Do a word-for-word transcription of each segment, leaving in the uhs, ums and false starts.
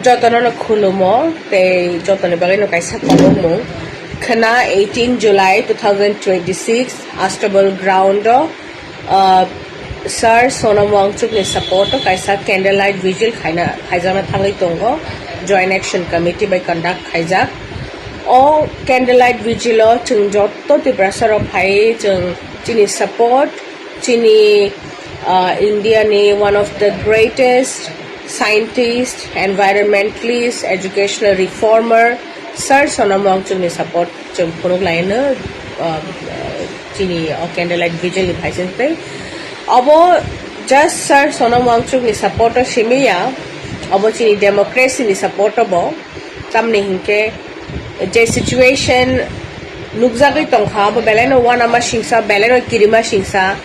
Jotono no khulumo tei jotoni bagwi no kaisa kobokmung khna eighteen July two thousand twenty-six Astabal ground o, uh, Sir Sonam Wangchuk ni support o kaisa candlelight vigil khaina khaijakna thangwi tongo, Joint Action Committee bai conduct khaijak. O candlelight vigil o chwng jotto Tiprasa rok phai chwng chini support, chini, uh, India ni one of the greatest scientist, environmentalist, educational reformer, Sir Sonam Wangchuk ni support chwng phunuk laino, uh, chini o candlelight vigil ni phaising tei obo just Sir Sonam Wangchuk ni support o simi ya, obo chini democracy ni support o bo. Tamni hinkhe je situation nukjagwi tongkha, abo belaino uanama singsa, belaino kirima singsa.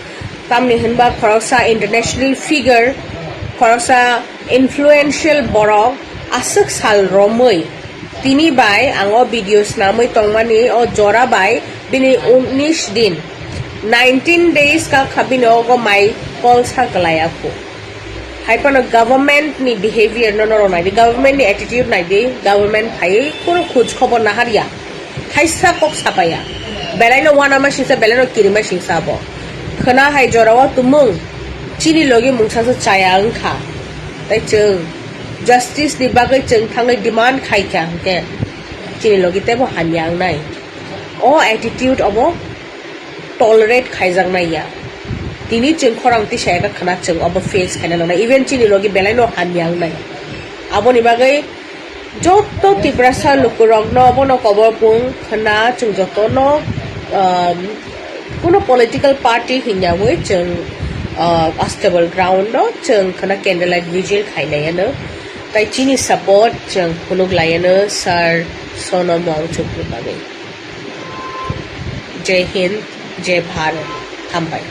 Tamni hinba khoroksa international figure, khoroksa influential borok aswk sal romwi tini bai ang o video snamwi tongmani o jora bai bini unis din, nineteen days ka kha bini ogo mai kolsa kwlai aphu. Hai phano government ni behavior no norok nai di, government ni attitude nai di, government phaiwi kunu khoj khobor naharya, thaisa kok sapaya, belaino uanama singsa, belaino kirima singsa abo. Khwna hai jorao tumung chini logi mungsa se chaya wngkha, tei chwng justice ni bagwi chwng thangwi demand khaikha hinkhe chini logi teibo hamya wngnai. O attitude obo tolerate khaijaknai ya. Tini chwng khorang tisa eka khwna chwng obo face khaina nangnai. Even chini logi belaino hamya wngnai. Aboni bagwi joto Tiprasa lukurokno abono kobor pung khwna chwng jotono, um, kuno political party hinyawi chwng, uh, Astabal ground no chwng khwna candlelight vigil khainai ano. Tai chini support chwng phunuk laiano Sir Sonam Wangchuk ni bagwi. Jai Hind, Jai Bharat. Hambai.